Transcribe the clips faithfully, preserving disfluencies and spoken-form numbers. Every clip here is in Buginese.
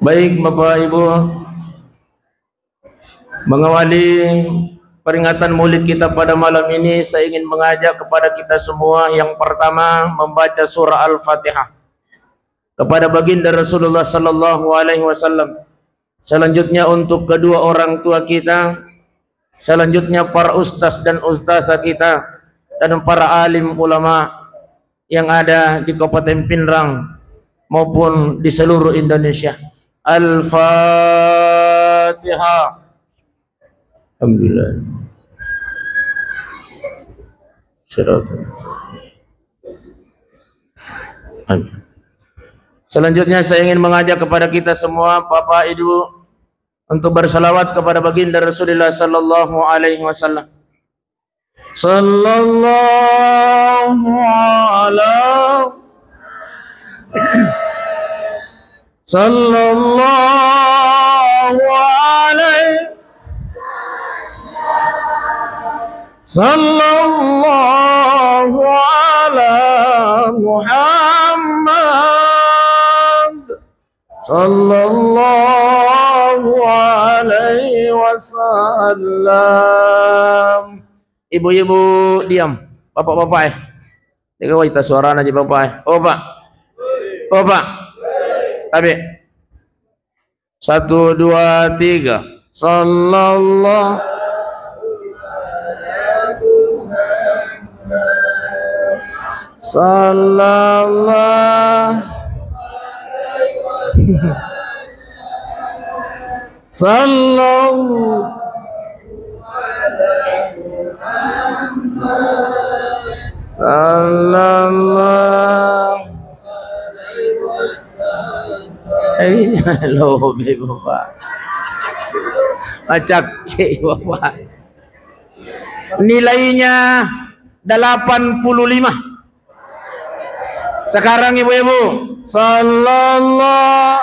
Baik, Bapak Ibu, mengawali peringatan Maulid kita pada malam ini, saya ingin mengajak kepada kita semua, yang pertama, membaca surah Al-Fatihah kepada baginda Rasulullah sallallahu alaihi wasallam. Selanjutnya, untuk kedua orang tua kita, selanjutnya para ustaz dan ustazah kita, dan para alim ulama yang ada di Kabupaten Pinrang maupun di seluruh Indonesia. Al-Fatihah. Alhamdulillah. Siratal. Amin. Selanjutnya, saya ingin mengajak kepada kita semua, Bapak Ibu, untuk bersalawat kepada baginda Rasulullah sallallahu alaihi wasallam. Sallallahu ala Sallallahu alaihi Sallallahu ala Muhammad. Sallallahu alaihi wasallam. Ibu-ibu diam, bapak-bapak eh. Jaga waita suarana je bapak eh. Oh, Pak. Oh, Pak. Tabe. Satu, dua, tiga. Sallallahu Sallallahu Sallallahu Sallallahu Eh, lobe, Bapak. Macakke, Bapak. Nilainya delapan puluh lima. Sekarang, ibu-ibu, sallallahu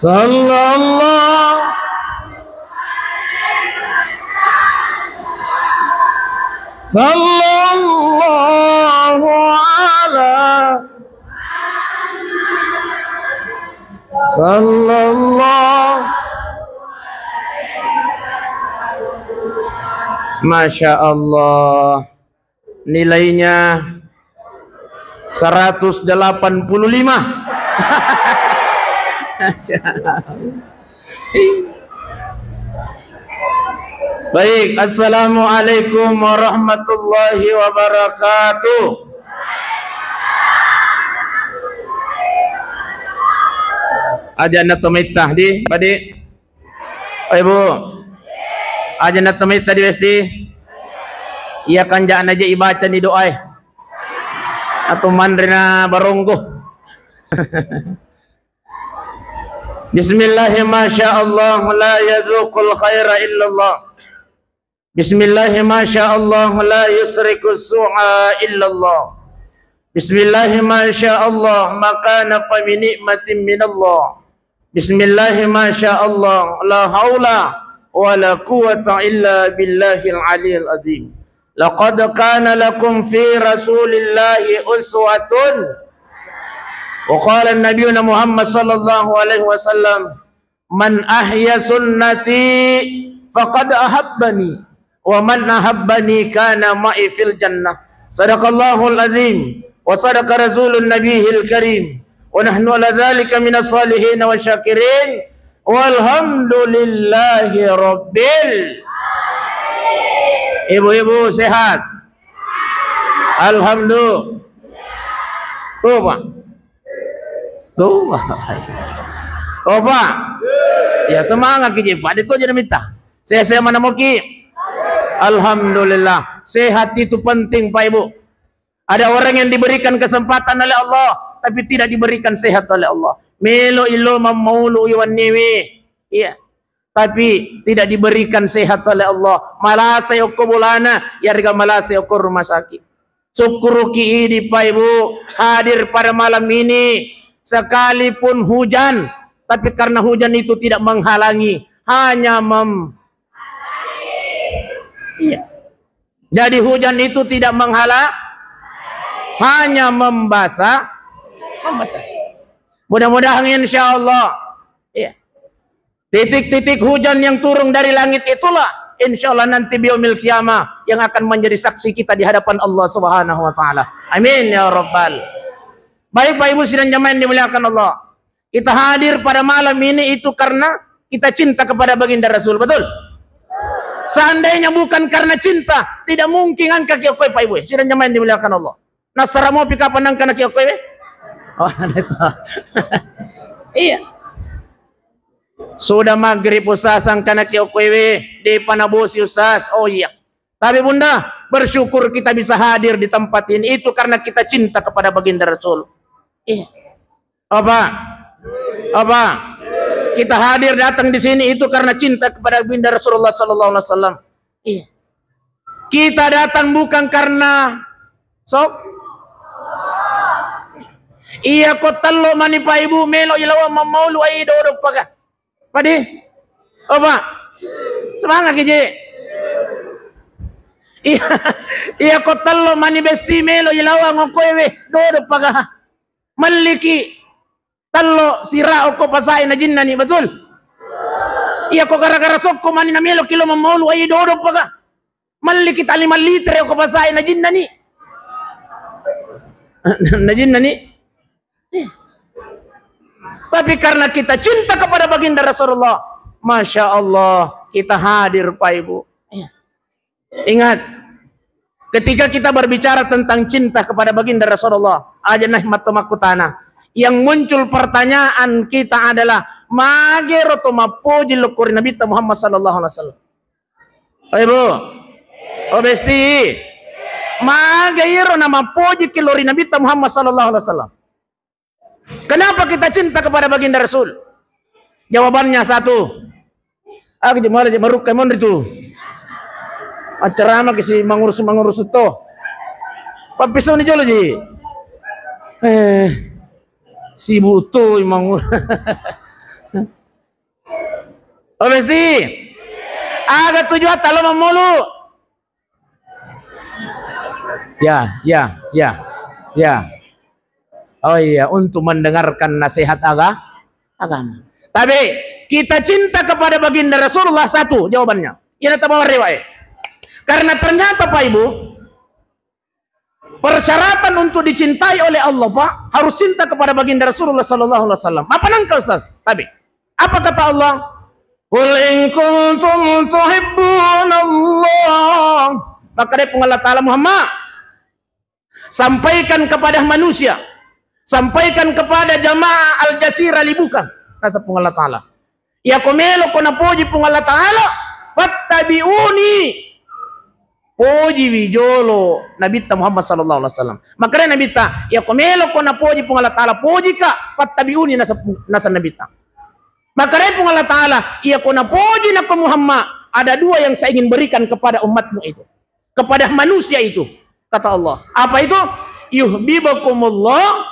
sallallahu sallallahu ala Sallallahu. Masya Allah. Nilainya seratus delapan puluh lima. Baik, assalamualaikum warahmatullahi wabarakatuh. Aja' na tomaitta di, padi. Oh, Ibu. Aja' na tomaitta di Westi. Iya kan ja' na je' ibaca ni doa e. Atau manre na baronggo. Bismillah, masya Allah, la yadzuqul khaira illallah. Bismillah, masya Allah, la yusriku su'a illallah. Bismillah, masya Allah, ma kana fa bi ni'matin minallah. Bismillah, masya Allah, la haula wa la quwwata illa billahil aliyil azim. Laqad kana lakum fi Rasulillahi uswatun. Wa qala Nabiyuna Muhammad sallallahu alaihi wasallam, "Man ahya sunnati faqad ahabbani, wa man ahabbani kana ma'i fil jannah." Sadaqallahul azim, wa sadaqa rasulun nabihil karim, wa nahnu ala dzalika minas salihin wa syakirin. Walhamdulillahi rabbil. Ibu-ibu sehat? Alhamdulillah. Tuh, Pak. Tuh, Pak. Oh, Pak. Ya, semangat ki, Pak. Itu aja minta. Sehat-sehat mana mau ki? Alhamdulillah. Sehat itu penting, Pak Ibu. Ada orang yang diberikan kesempatan oleh Allah, tapi tidak diberikan sehat oleh Allah. Melo ilo mammaulu iwan newe. Iya. Tapi tidak diberikan sehat oleh Allah. Malasai okko bolana, yarega malasai okko rumah sakit. Sukkuruki idi, Pak Ibu, hadir pada malam ini. Sekalipun hujan, tapi karena hujan itu tidak menghalangi, hanya mem-, iya. Jadi hujan itu tidak menghala-, Hanya membasah, membasah. Mudah-mudahan, insya Allah, ya, titik-titik hujan yang turun dari langit itulah, insya Allah, nanti biomil kiamah yang akan menjadi saksi kita di hadapan Allah Subhanahu wa Ta'ala. Amin ya Rabbal. Baik, Pak Ibu sidang jamaah yang dimuliakan Allah, kita hadir pada malam ini itu karena kita cinta kepada baginda Rasul, betul? Seandainya bukan karena cinta, tidak mungkin angka ki okkoe, Pak Ibu sidang jamaah yang dimuliakan Allah. Nassara mopi kapang nangka na ki okkoe we? Oh, ada itu. Iya. Sudah maghrib, Ustaz, angka na ki okkoe we, depa nabosi, Ustaz. Oh iya. Tapi Bunda, bersyukur kita bisa hadir di tempat ini itu karena kita cinta kepada baginda Rasul. Iya. Apa? Apa? Kita hadir datang di sini itu karena cinta kepada baginda Rasulullah sallallahu alaihi wasallam. Iya. Kita datang bukan karena sok. Iya, ko tello mani, Pak Ibu, melo ilawang mammaulu ai dodo paga. Padi? Opa. Semangat ki, Ji. Iya. Iya, ko tello mani besti melo ilawang okkoe we dodo paga. Melliki tello sira okko pasae najinnani, betul? Iya, ko gara-gara sokko mani namelo kilo mammaulu ai dodo paga. Melliki tali malitre okko pasae najinnani. Najinnani. Tapi karena kita cinta kepada baginda Rasulullah, Masya Allah, kita hadir, Pak Ibu. Iya. Ingat, ketika kita berbicara tentang cinta kepada baginda Rasulullah, aja nah matto makkutana. Yang muncul pertanyaan kita adalah, magero to mappoji lokko ri Nabitta Muhammad sallallahu alaihi wasallam? Oh, Ibu. Oh, Besti. Maga iro namappojiki lo ri Nabitta Muhammad sallallahu alaihi wasallam? Kenapa kita cinta kepada baginda Rasul? Jawabannya satu. Aku je mala je marukka monri tu. Acara maki si mangurus-mangurus to. Pappisoni jolo ji. Eh, sibuk to mangurus. Oh, Besti. Aga tujuatta lo mammulu? Ya, ya, ya, ya. Oh iya, untuk mendengarkan nasihat aga-, agama. Tapi kita cinta kepada baginda Rasulullah, satu jawabannya. Iya, tabawa riwayat. Karena ternyata, Pak Ibu, persyaratan untuk dicintai oleh Allah, Pak, harus cinta kepada baginda Rasulullah sallallahu alaihi wasallam. Apa nangka, Ustaz? Tapi apa kata Allah? "Qul in kuntum tuhibbunallah." Maka dia pun Allah Ta'ala, Muhammad, sampaikan kepada manusia, sampaikan kepada jamaah Al-Jazirah Libukang. Kata pun Allah Ta'ala, iya ko melo ko napoji pun Allah Ta'ala, fattabi'uni. Pojiwi jolo Nabitta Muhammad sallallahu alaihi wasallam. Makanya Nabitta, iya ko melo ko napoji pun Allah Ta'ala, pojika, fattabi'uni, nasa, nasa Nabitta. Maka repung Allah Ta'ala, iya ko napoji nako Muhammad, ada dua yang saya ingin berikan kepada umatmu itu, kepada manusia itu. Kata Allah, apa itu? Yuhibbukumullah,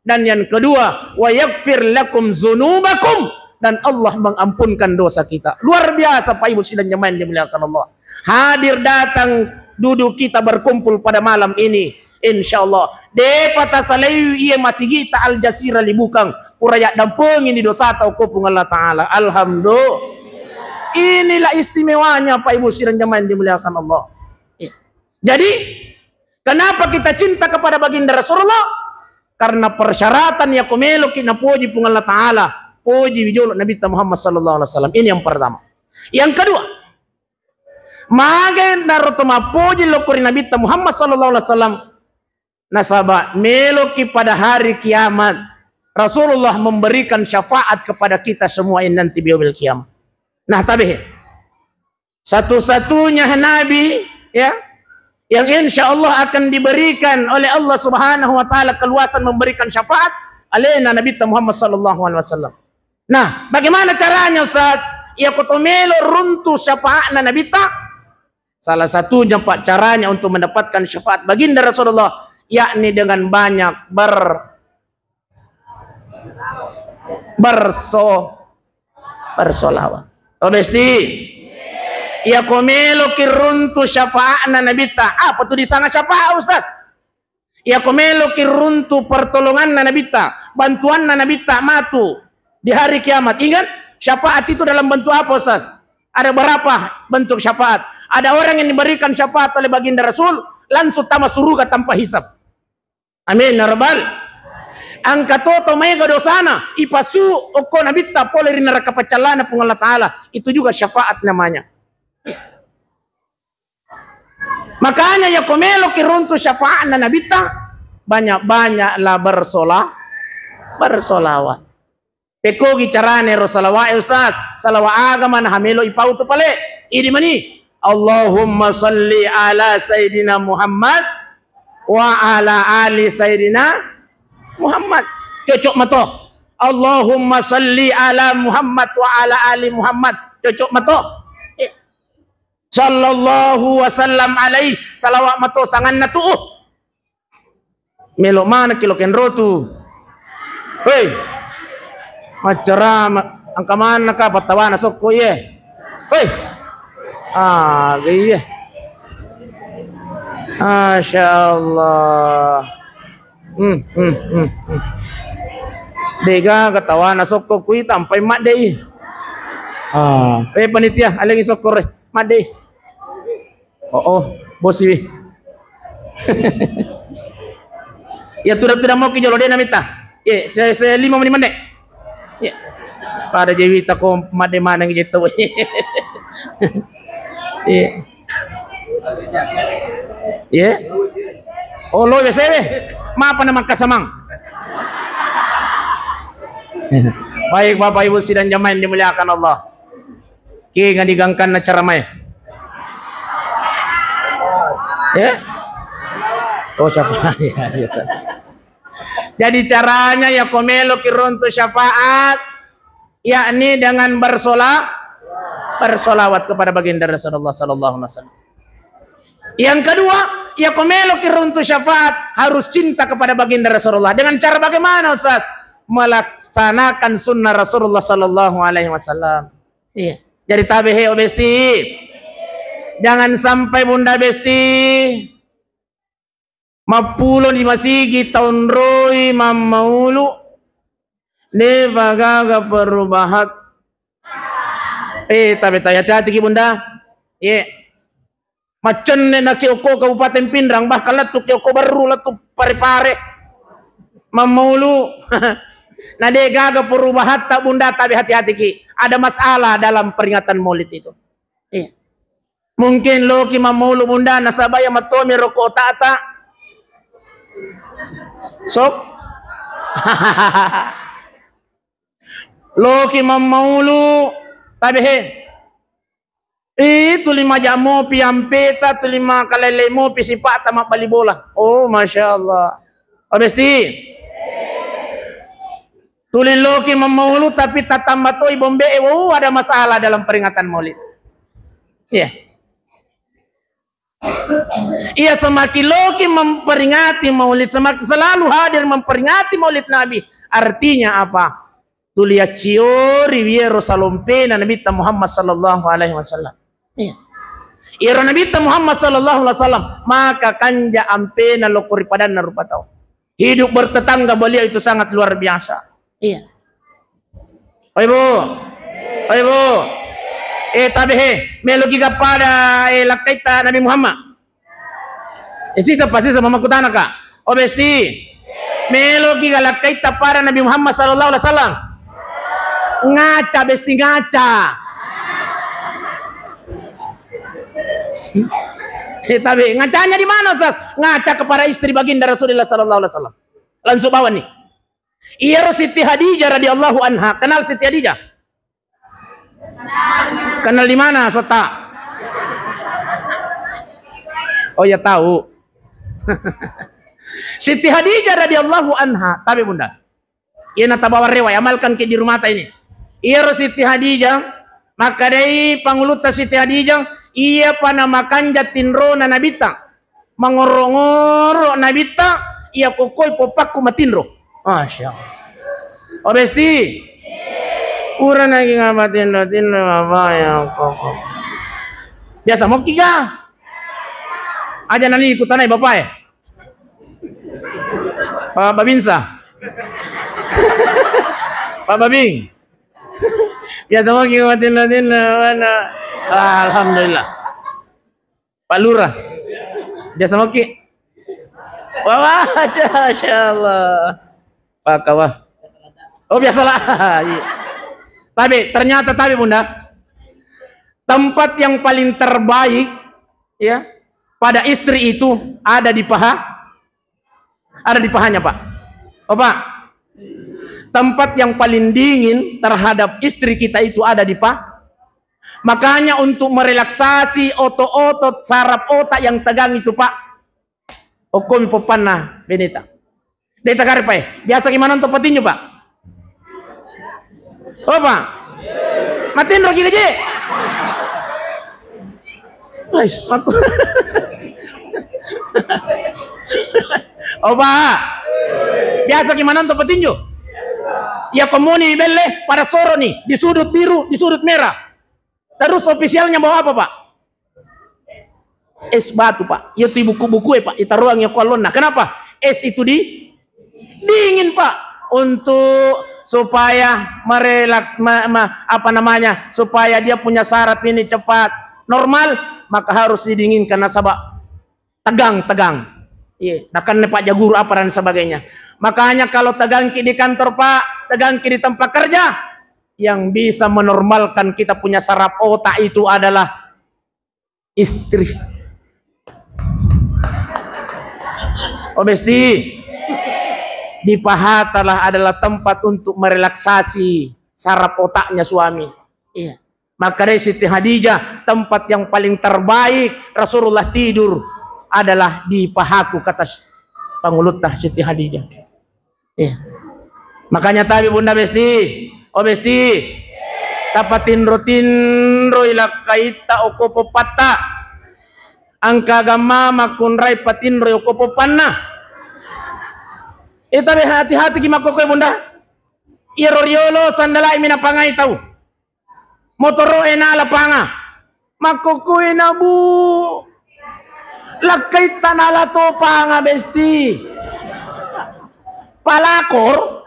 dan yang kedua, wa yaghfir lakum dzunubakum, dan Allah mengampunkan dosa kita. Luar biasa, Pak Ibu sidang jamaah yang dimuliakan Allah. Hadir datang duduk kita berkumpul pada malam ini. Insya Allah, depa tasalaiwi iya masigita Al-Jazirah Libukang, pura yaddampengi ni dosata okko Puang Allah Ta'ala. Alhamdulillah. Inilah istimewanya, Pak Ibu sidang jamaah yang dimuliakan Allah. Iya. Jadi, kenapa kita cinta kepada baginda Rasulullah? Karena persyaratan iya ko meloki napoji Puang Allah Ta'ala, poji wijolo Nabi Muhammad sallallahu alaihi wasallam. Ini yang pertama. Yang kedua, magai naro to mappoji lokko ri Nabitta Muhammad sallallahu alaihi wasallam, nasaba meloki pada hari kiamat Rasulullah memberikan syafaat kepada kita semua yang nanti biomil kiamat. Nah, tabe, satu-satunya nabi, ya, yang insya Allah akan diberikan oleh Allah Subhanahu wa Ta'ala keluasan memberikan syafaat, alena Nabitta Muhammad sallallahu alaihi wasallam. Nah, bagaimana caranya, Ustaz? Iya ko to melo runtu syafaatna Nabitta? Salah satunya, Pak, caranya untuk mendapatkan syafaat baginda Rasulullah, yakni dengan banyak ber-, berso-, bersolawat. Oh, Besti. Iya ko meloki runtu syafaatna Nabitta. Apa tu disanga syafaat, Ustaz? Iyako meloki runtu pertolonganna Nabitta, bantuanna Nabitta matu di hari kiamat. Ingat, syafaat itu dalam bentuk apa, Ustaz? Ada berapa bentuk syafaat? Ada orang yang diberikan syafaat oleh baginda Rasul, langsung tama suruga tanpa hisab. Amin, ya Rabbal. Engka to tau maega dosana, ipasu okko Nabitta pole ri neraka paccallana Puang Allah Ta'ala. Itu juga syafaat namanya. Makanya, iyako meloki runtu syafaatna Nabitta, banyak-banyaklah bersola-, bersolawat. Pekkogi carane ro salawat e, Ustaz? Salawat aga manaha melo ipau tu pale? Idi mani, Allahumma salli ala Sayyidina Muhammad wa ala ali Sayyidina Muhammad. Cocok mato. Allahumma salli ala Muhammad wa ala ali Muhammad. Cocok mato. Eh. Sallallahu wasallam alaih. Salawat mato sanganna tuh. Melo manaki lo kenrotu. Hei. Maccarama, engka manaka pattawana sokko iye. Hei. Ah, iye. Masya Allah. Hmm, hmm, hmm, hmm. Degaga tawana sokko kui tampai maddei. Ah, eh, panitia, alengi sokko re, maddei. Oh, oh, bosi. Ya, tuda-tuda moki jolo de namita. Ye, se, se lima menit mende. Ye. Pada je wita ko madde maneng je to. Ye. Ye. Oh, lo ya sewe. Mapa na mangkasamang. Baik, Bapak Ibu sidang jamaah yang dimuliakan Allah. Kenga digangkanna caramae? Eh? Oh, syafaat. Ya, ya, syafaat. Jadi caranya, ya, ko meloki runtu syafaat, yakni dengan bersola-, bersolawat kepada baginda Rasulullah sallallahu alaihi wasallam. Yang kedua, ya, ko meloki runtu syafaat, harus cinta kepada baginda Rasulullah. Dengan cara bagaimana, Ustaz? Melaksanakan sunnah Rasulullah sallallahu alaihi wasallam. Iya. Jadi tabe he, o Besti. Jangan sampai Bunda Besti mappulo di masigi taunroi mammaulu, de bagaga perubahat. Eh, tabe, tabe, hati-hati ki, Bunda. Ye. Maccenne na ki okko Kabupaten Pinrang, bahkan lettu ki okko Berru, lettu Pare-Pare. Mammaulu. Na de gaga perubahatta, Bunda, tabe, hati-hati ki. Ada masalah dalam peringatan Maulid itu. Iya. Mungkin loki mammaulu, Bunda, nasaba iya matomi roko otata. Sok. Loki mammaulu, tabe he. Ih, tuli maja mopi ampeta, tuli makalele mopi sipata mabbali bola. Oh, Masya Allah. Oh, Besti. Tuli loki mammaulu tapi tatamba toi bombe e. Oh, ada masalah dalam peringatan Maulid. Iya. Iya, semakin loki memperingati Maulid, semakin selalu hadir memperingati Maulid Nabi. Artinya apa? Tuli acciori wiero salompena Nabitta Muhammad sallallahu alaihi wasallam. Iya. Iyaro Nabitta Muhammad sallallahu alaihi wasallam, maka kanja ampena lokko ri padanna rupa tau. Hidup bertetangga beliau itu sangat luar biasa. Iya. Oi, Bu. Oi, Bu. Eh, tabe he, meloki ga pada, eh, lakkaitta Nabi Muhammad? Eh, sisa pa, sisa mamakkutana ka. Oh, Besti. Meloki ga lakkaitta pada Nabi Muhammad sallallahu alaihi wasallam? Ngaca, Besti, ngaca. Eh, tabe, ngacanya di mana, Ustaz? Ngaca kepada istri baginda Rasulullah sallallahu alaihi wasallam. Langsung bawa nih. Iyaro Siti Hadijah radhiyallahu anha. Kenal Siti Hadijah? Kenal di mana, Sota? Oh ya, tahu. Siti Hadijah radhiyallahu anha, tabe, Bunda. Iya natabawa rewa, amalkan ki di rumah ta ini. Iyaro Siti Hadijah, makkedai pangulutta Siti Hadijah, iya pa namakanja tinrona Nabitta. Mangorro-ngorro Nabitta, iya kokkoi popakku matinro. Masya Allah. Oh, Besti. Pura nagi ngapa tinro-tinro, Bapak ya, koko. Biasa moki ga? Aja nani kutanai Bapak e. Pak Babinsa. Pak Babing. Biasa maki matinna-tinna mana. Alhamdulillah. Pak Lurah. Biasa maki. Wah, wah, masya Allah. Pak Kawah. Oh, biasalah. Iya. Tapi ternyata, tapi Bunda, tempat yang paling terbaik, ya, pada istri itu ada di paha, ada di pahanya, Pak. Oh, Pak. Tempat yang paling dingin terhadap istri kita itu ada di paha. Makanya untuk merelaksasi otot-otot saraf otak yang tegang itu, Pak, okkomi poppanna beneta. De' takarpai. Biasa gimana untuk petinju, Pak? Oh, Pak. Matinro gila je. Ais, aku. Oh, Pak. Biasa gimana untuk petinju? Ya, komuni belle pada soro nih, di sudut biru, di sudut merah. Terus ofisialnya bawa apa, Pak? Es batu, Pak. Iya tu buku-buku ya, Pak. Itaruang ya kualonna. Kenapa? Es itu di dingin, Pak. Untuk supaya merelaks, ma- ma- apa namanya, supaya dia punya saraf ini cepat normal, maka harus didinginkan nasaba tegang, tegang. Iya, nakan Pak Jaguru apa dan sebagainya. Makanya kalau tegangki di kantor, Pak, tegangki di tempat kerja, yang bisa menormalkan kita punya saraf otak itu adalah istri. Oh, besti. Di pahatalah adalah tempat untuk merelaksasi saraf otaknya suami. Iya. Maka dari Siti Khadijah, tempat yang paling terbaik Rasulullah tidur adalah di pahaku, kata Pangulutta Siti Khadijah. Iya. Makanya tabe Bunda Besti, oh Besti, tapatinro-tinroi lakkaitta okko poppatta. Engka gamma makkunrai patinroi okko poppanna. Eh, tabe hati-hati ki makkokkoe Bunda. Iyaro riolo sandalai mi napangai tau. Motoro'e nala panga. Makkokkoe na, Bu. Lakkaitta nala to panga, Besti. Palakor.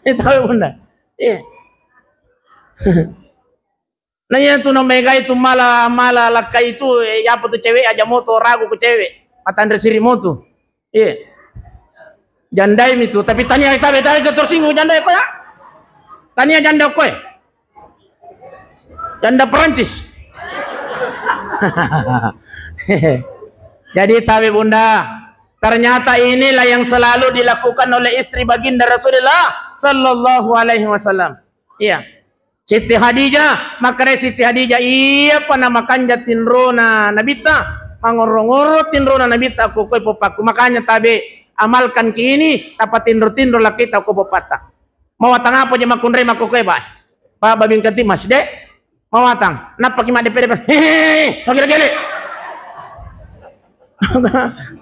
Itu Bunda. Iya. Nah, iya tu namegai tu mala, mala lakkai tu, eh, apa tu cewek aja moto ragu ku cewek. Matanre siri motu. Iya. Jandai mi tu, tapi tania tabe, tabe tersinggung jandai ko ya. Tania janda ko ya. Janda Perancis. Jadi tabe Bunda, ternyata inilah yang selalu dilakukan oleh istri baginda Rasulullah sallallahu alaihi wasallam. Iya. Siti Khadijah, makkedai Siti Khadijah, iyapa namakanja tinrona Nabitta, mangorro-ngorro tinrona Nabitta, okko koe poppakku. Makanya tabe, amalkan ki ini, tapatinro-tinro lakkaitta okko poppatta. Mawatang apa je makkunrai makko koe, Pak? Pak Babingkati Mas, Dek? Mawatang. Nappaki maddepe-depe. Hehehe, magira gele.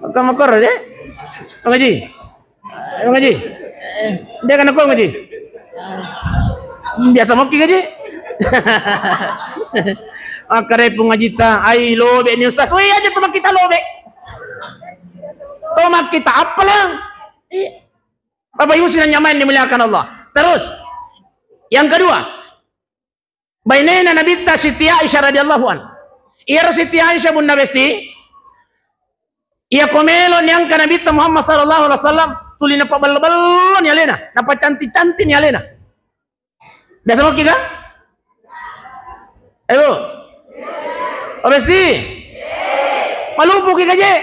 Engka makkoro, Dek? Ngaji. Ngaji. Dia kana ko ngaji. Biasa moki ngaji. Makkedai pung ngajitta, ai lobe ni Ustaz. Woi, aja tu makkita lobe. To makkita apa lang? Ih. Bapak Ibu sidang jamaah yang dimuliakan Allah. Terus, yang kedua, bainena Nabitta Siti Aisyah radhiyallahu anha. Iyaro Siti Aisyah Bunda Besti, iya ko melo niangka Nabitta Muhammad sallallahu alaihi wasallam, tuli napabello-bello ni alena, napacantik-cantik ni alena. Biasa moki ga? Ayo. Oh, Besti? Malupu ki gaje?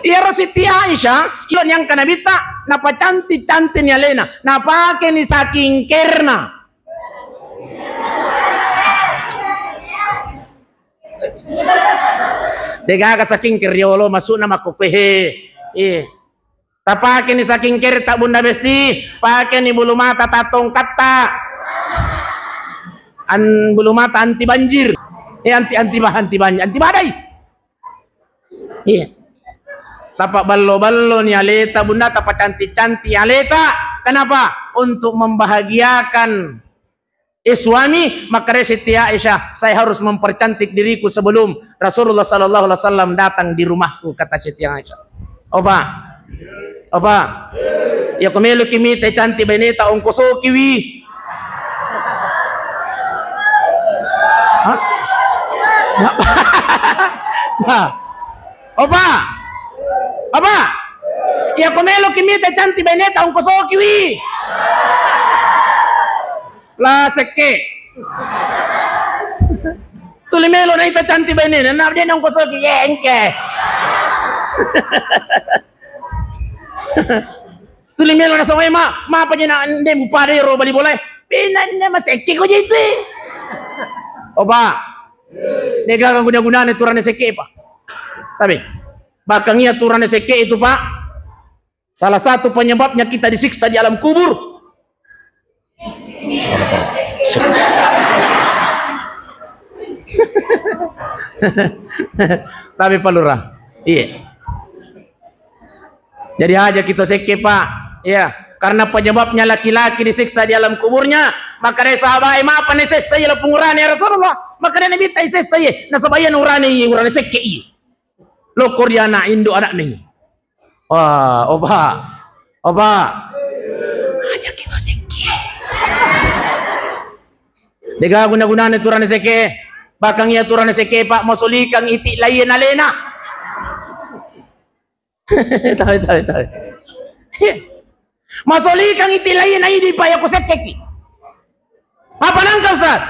Iyaro Siti Aisyah, ilo niangka Nabitta, napacantik-cantik ni alena, napake ni saking kerna. Degaga saking keriolo, masukna makkokkoe he. Eh. Tapake ni saking kerta Bunda Besti, pake ni bulu mata tatongkatta. An bulu mata anti banjir. Eh, anti, anti bah-, anti banjir, anti badai. Iya. Tapa ballo-ballo ni aleta, Bunda, tapa cantik-cantik aleta. Kenapa? Untuk membahagiakan Eh suami, makkeda Siti Aisyah, "Saya harus mempercantik diriku sebelum Rasulullah sallallahu alaihi wasallam datang di rumahku," kata Siti Aisyah. Opa. Opa. Iya ko meloki mita cantik baineta, ongkosokiwi. Hah? Nah. Opa. Opa. Iya ko meloki mita cantik baineta, ongkosokiwi. La sekke. Tuli melo naita cantik bainena, na de nongkosoki, engke. Tuli melo nasawai ma, mapa je na nde mupada ro bali bola. Pina ne masekke ko je itu. Opa. Degaga guna-gunana turane sekke, Pak. Tapi bahkan iya turane sekke itu, Pak. Salah satu penyebabnya kita disiksa di alam kubur. Tapi Pak Lurah, iya. Jadi aja kita sekke, Pak. Iya, karena penyebabnya laki-laki disiksa di alam kuburnya, maka dari sahabat, "Eh, mapa ne sessa iya lo pungurane ya Rasulullah?" Maka dari Nabi, "Tai sessa iya, nasaba iya nurane iya, urane sekke iya." Lokor dia anak induk anak nih. Wah, opa. Opa. Aja kita sekke. Dega guna-gunana turane sekke. Bahkan iya turane sekke, Pak, masolikang iti laie nalena. Tahu, tahu, tahu. Masolikang iti laie naidi, Pak, ya ko sekkeki. Apa nangka, Ustaz?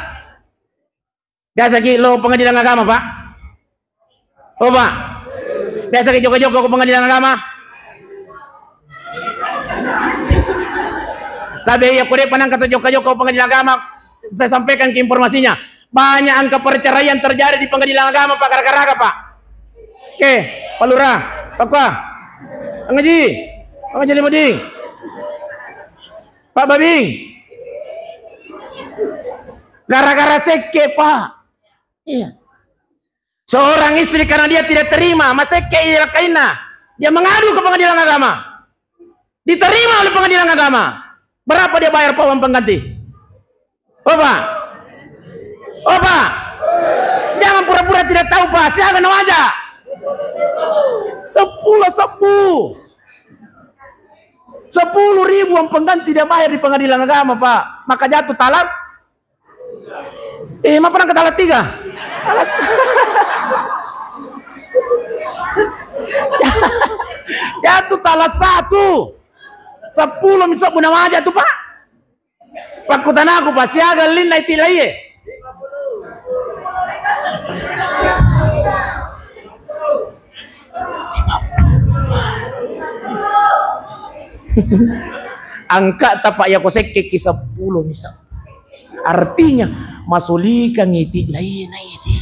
Biasa ki lo pengadilan agama, Pak? Oh, Pak. Biasa ki jokka-jokka ko pengadilan agama? Tapi iya ko de panangka to jokka-jokka ko pengadilan agama, saya sampaikan ke informasinya. Banyak angka perceraian terjadi di pengadilan agama, Pak, gara-gara apa, Pak? Oke, Pak Lurah, Pak Kua. Ngaji. Ngaji Limuding. Pak Babing. Gara-gara sekke, Pak. Iya. Seorang istri karena dia tidak terima, masekke iya lakkainna, dia mengadu ke pengadilan agama. Diterima oleh pengadilan agama. Berapa dia bayar, Pak, uang pengganti? Oh, Pak. Oh, Pak. Jangan pura-pura tidak tahu, Pak. Siaga nawaja. Sepuluh sebbu. Sepuluh ribu uang pengganti dia bayar di pengadilan agama, Pak. Maka jatuh talak. Eh, mapa nangka talak tiga? Talak sa-, jatuh talak satu. Sepuluh mi sebbu nawaja tu, Pak. Pakkutanaku, Pak, siaga ellinna iti laie? Angka tapa iya ko sekkeki seppulo misal. Artinya, masulikang iti laina iti.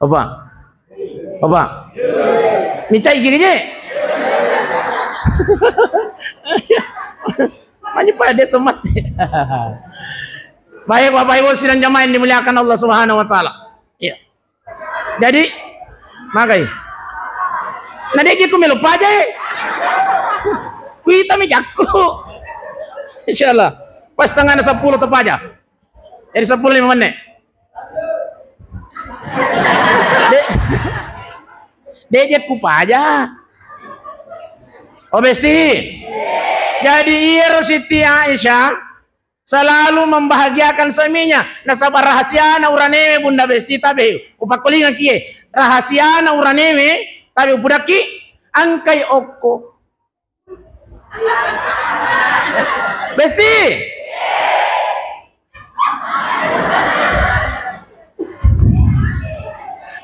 Apa? Apa? Micai gigi je. Maju pada temat. Baik, Bapak Ibu sidang jamaah yang dimuliakan Allah Subhanahu wa Ta'ala. Iya. Jadi, magai. Nah, dia gitu melo paja, eh. Kuita mi jakku. Insyaallah. Pas tengah sepuluh tepaja. Jadi sepuluh lima menit. Dek, dek, jakku paja. Oh, Besti. Jadi, iyaro Siti Aisyah selalu membahagiakan suaminya. Nasaba rahasiana uranewe, Bunda Besti, tabe upakkolingakie. Rahasiana uranewe, tabe upudakki, angkai okko. Besti.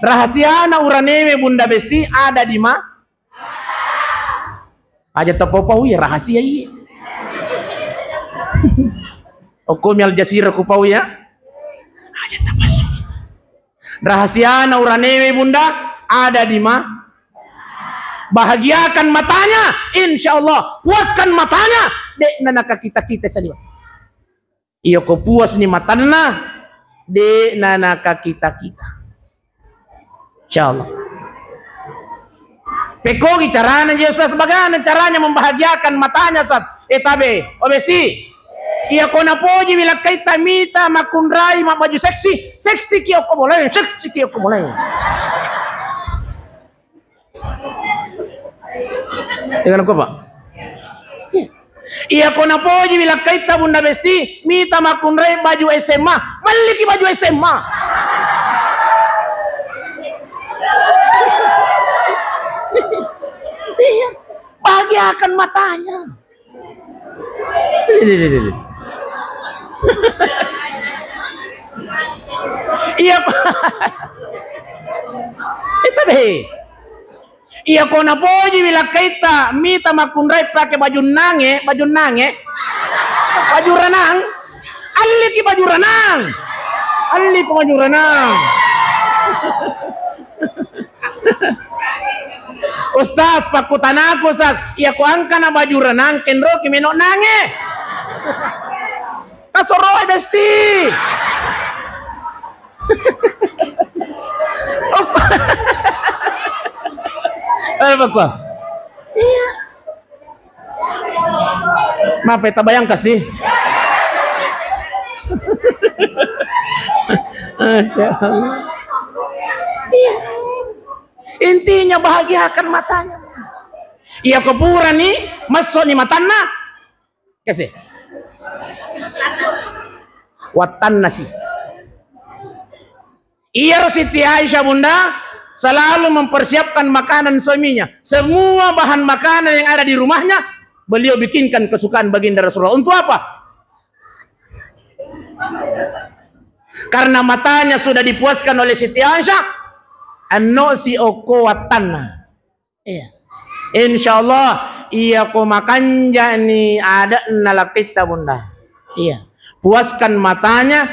Rahasiana uranewe, Bunda Besti, ada di ma- Aja tapau-pau ya rahasia iya. Okkomi Al Jazeera ku pau ya. Aja tapasu. Rahasiana uranewe, Bunda, ada di ma-, bahagiakan matanya, insya Allah, puaskan matanya, de' nana kita-kita saliwa. Iya ko puas ni matanna, de' nana kita-kita. Insya Allah. Pekogi carana je, Ustaz, bagaimana caranya membahagiakan matanya, Ustaz? Eh, tabe, oh, Besti. Iya ko napojiwi lakkaitta mita makkunrai mabbaju seksi, seksi ki okko bolae, seksi ki okko bolae. Iya kan, Pak? Iya. Iya ko napojiwi lakkaitta Bunda Besti, mita makkunrai baju S M A, melliki baju S M A. Iya, bahagiakan matanya. Iya, Pak. Itu deh. Iya ko napojiwi lakkaitta mita makkunrai pake baju nange, baju nange, baju ranang, alliki baju ranang, alliko baju ranang. Ustaz, pakkutanaku Ustaz, iya ko angkana baju ranang kenroki meno nange. Kasoroe Besti. Apa? Iya. Maaf ya, tabayang kasih. Masya Allah. Iya. Intinya bahagiakan matanya. Iya ko purani, massoni matanna, Kasi. Wattanna si. Iyaro Siti Aisyah, Bunda, selalu mempersiapkan makanan suaminya. Semua bahan makanan yang ada di rumahnya, beliau bikinkan kesukaan Baginda Rasulullah. Untuk apa? Karena matanya sudah dipuaskan oleh Siti Aisyah, anno si okko wattanna. Iya. Insya Allah, iya ko makanjani ade'na lakkaitta, Bunda. Iya. Puaskan matanya,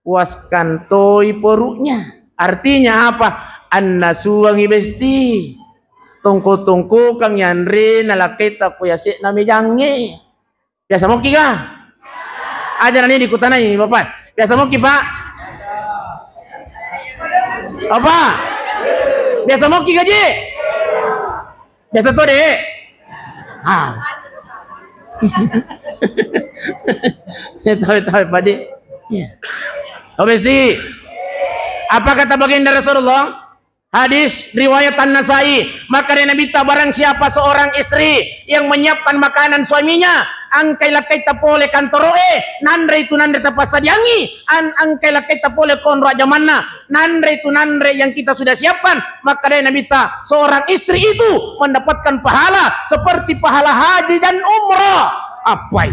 puaskan toi perutnya. Artinya apa? Annasuangi Besti. Tongko-tongkokangi anrena lakkaitta ko yase'na mejangnge. Biasa mokki ga? Aja nani dikutanai Bapak. Biasa mokki, Pak? Apa? Biasa mokki gaji? Biasa to, Dek? Ah. Tahu-tahu, Pak, Dek. Iya. Oh, Besti. Apa kata Baginda Rasulullah? Hadis riwayat An-Nasai, makkeda Nabitta, barang siapa seorang istri yang menyiapkan makanan suaminya, engkai lakkaitta pole kantoro'e, nanre itu nanre tapassadiangngi, an-, engkai lakkaitta pole konro jamanna, nanre itu nanre yang kita sudah siapkan, makkeda Nabitta, seorang istri itu mendapatkan pahala seperti pahala haji dan umrah. Apai?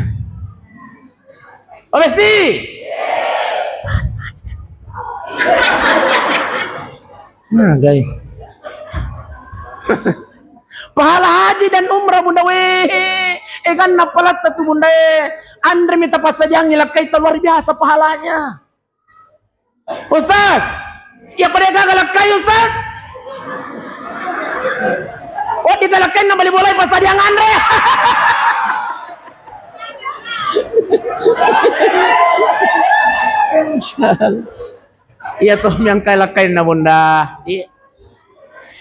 Oh, Besti. Nah, guys. Pahala haji dan umrah, Bunda, weh. Eh, kan napalatta tu, Bunda, eh. Anre mi tapassadiangngi lakkaitta, luar biasa pahalanya. Ustaz, iya pada gaga lakkai, Ustaz? Oh, di galakkainna bali bolai passadiang anre. Iya toh, miangkai lakkainna, Bunda. Iya.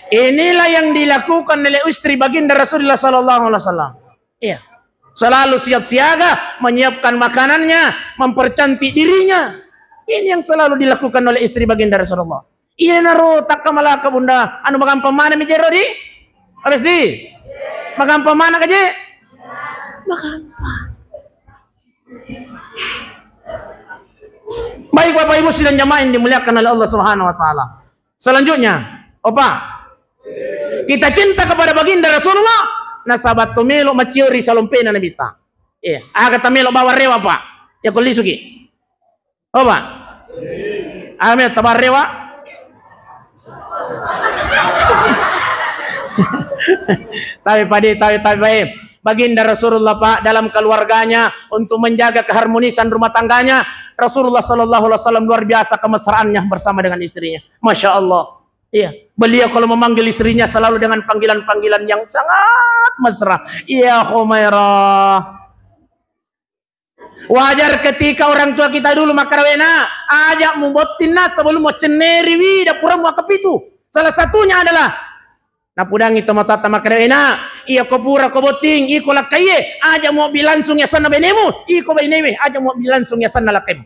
Inilah yang dilakukan oleh istri Baginda Rasulullah sallallahu alaihi wasallam. Iya. Selalu siap siaga, menyiapkan makanannya, mempercantik dirinya. Ini yang selalu dilakukan oleh istri Baginda Rasulullah. Iyanaro takkamalaka, Bunda, anu magampang maneng mi jero di? Habis di? Magampang maneng gaji? Magampang. Baik, Bapak Ibu sidang jamaah yang dimuliakan oleh Allah Subhanahu wa Ta'ala. Selanjutnya, Opa, kita cinta kepada Baginda Rasulullah, nasaba to melo maciori salompena Nabitta. Iya, aga ta melo bawang rewa, Pak? Ya, ko lisuki. Opa. Aga melo tabawang rewa? Tapi pade, tapi, tapi baik. Baginda Rasulullah, Pak, dalam keluarganya untuk menjaga keharmonisan rumah tangganya, Rasulullah sallallahu alaihi wasallam luar biasa kemesraannya bersama dengan istrinya. Masya Allah. Iya, beliau kalau memanggil istrinya selalu dengan panggilan-panggilan yang sangat mesra. Ya Humairah. Wajar ketika orang tua kita dulu makkarawena, aja mubottinna sebelum mucenneriwi dapuramu akkapitu. Salah satunya adalah Napudangi tomatoatta makkeda, "Ena, iya ko pura ko botting, iko lakkaiye, aja muabbi langsung yasenna benemu, iko bainewe, aja muabbi langsung yasenna lakkaimu."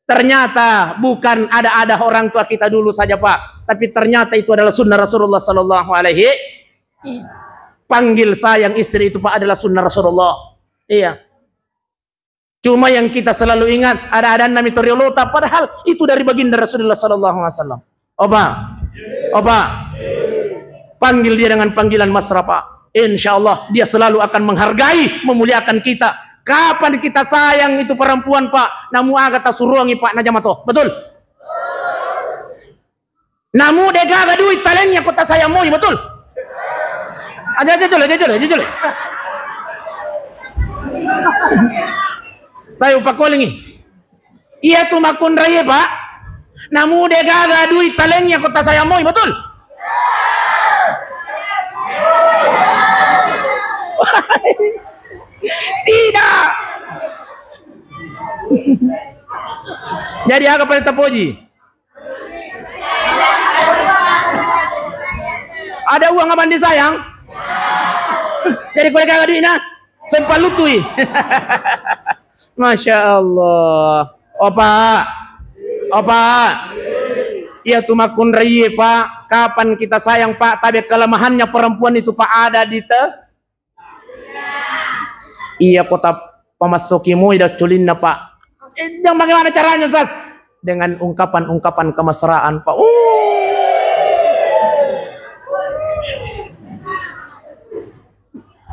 Ternyata bukan ada-ada orang tua kita dulu saja, Pak, tapi ternyata itu adalah sunnah Rasulullah sallallahu alaihi. Panggil sayang istri itu, Pak, adalah sunnah Rasulullah. Iya. Cuma yang kita selalu ingat, ada-adanna mi toriolota, padahal itu dari baginda Rasulullah sallallahu alaihi wasallam. Opa, opa, panggil dia dengan panggilan mesra, Pak. Insya Allah dia selalu akan menghargai, memuliakan kita. Kapan kita sayang itu perempuan, Pak, namu aga tasuruangi, Pak, najama to. Betul? Namu degaga duit talengngi ko tasayang moi, betul? Aja, aja jolo, aja jolo, aja jolo. Tayo pakolingi. Iya tu makkunraie, Pak. Namu degaga duit talengngi ko tasayang moi, betul? Tidak. Jadi aga pada tapoji? Ada uang abang disayang? Jadi kau degaga duitna? Sempat lutui. Masya Allah. Opa. Opa. Iya tu makkunraie, Pak. Kapan kita sayang, Pak, tapi kelemahannya perempuan itu, Pak, ada di te-, iya, kota pamassoki moi dacculinna, Pak. Eh, dan bagaimana caranya, Ustaz? Dengan ungkapan-ungkapan kemesraan, Pak. Uh.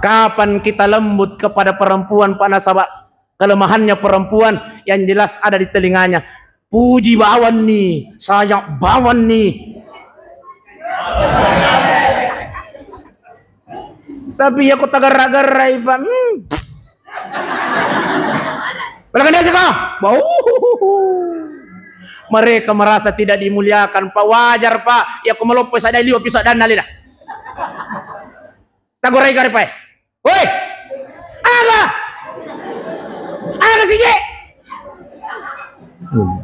Kapan kita lembut kepada perempuan, Pak, nasaba kelemahannya perempuan yang jelas ada di telinganya. Puji bawanni, sayang bawanni. Tapi iya ko tagarra-garrai, Pak. Hmm. Balakan dia sih, Kak. Bau. Mereka merasa tidak dimuliakan, Pak. Wajar, Pak. Iya ko maloppo sadai liwa pisau dan nalida. Tagorai gare, Pak. Woi! Aga? Aga sih, Je? Hmm.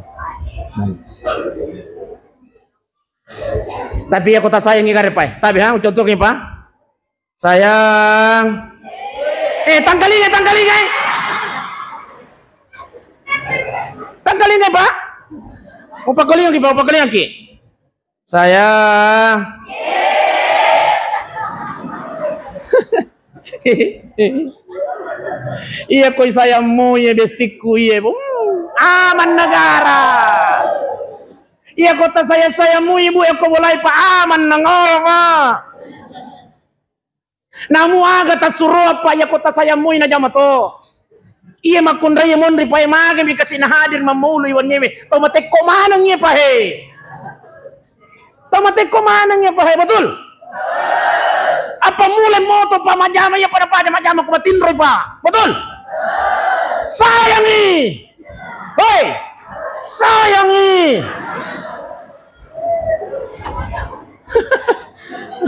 Tapi iya ko tasayangi gare, Pak. Tapi, ha, contohnya, Pak. Sayang. Eh, tangkalinga, tangkalinga, eh. Tangkalinga, Pak. Mau pakalingaki, Pak, mau pakalingaki. Sayang. Iya koi sayammu, iya bestikku, iya, Bu. Aman negara. Iya kota saya, sayammu, Ibu, iya ko bolai, Pak, aman nengoro, Pak. Namu aga tasuro, Pak, iya kota sayammu, ina jama to. Iya makkunrai monri, Pak, iya magami kasi na hadir mammaulu iwannewe. Tau matekko maneng iya, Pak, he. Tau matekko maneng iya, Pak, he, betul? Apa mulai moto, Pak, majjama iya pada pada majjama ku matinroi, Pak. Betul? Sayangi. Hei. Sayangi.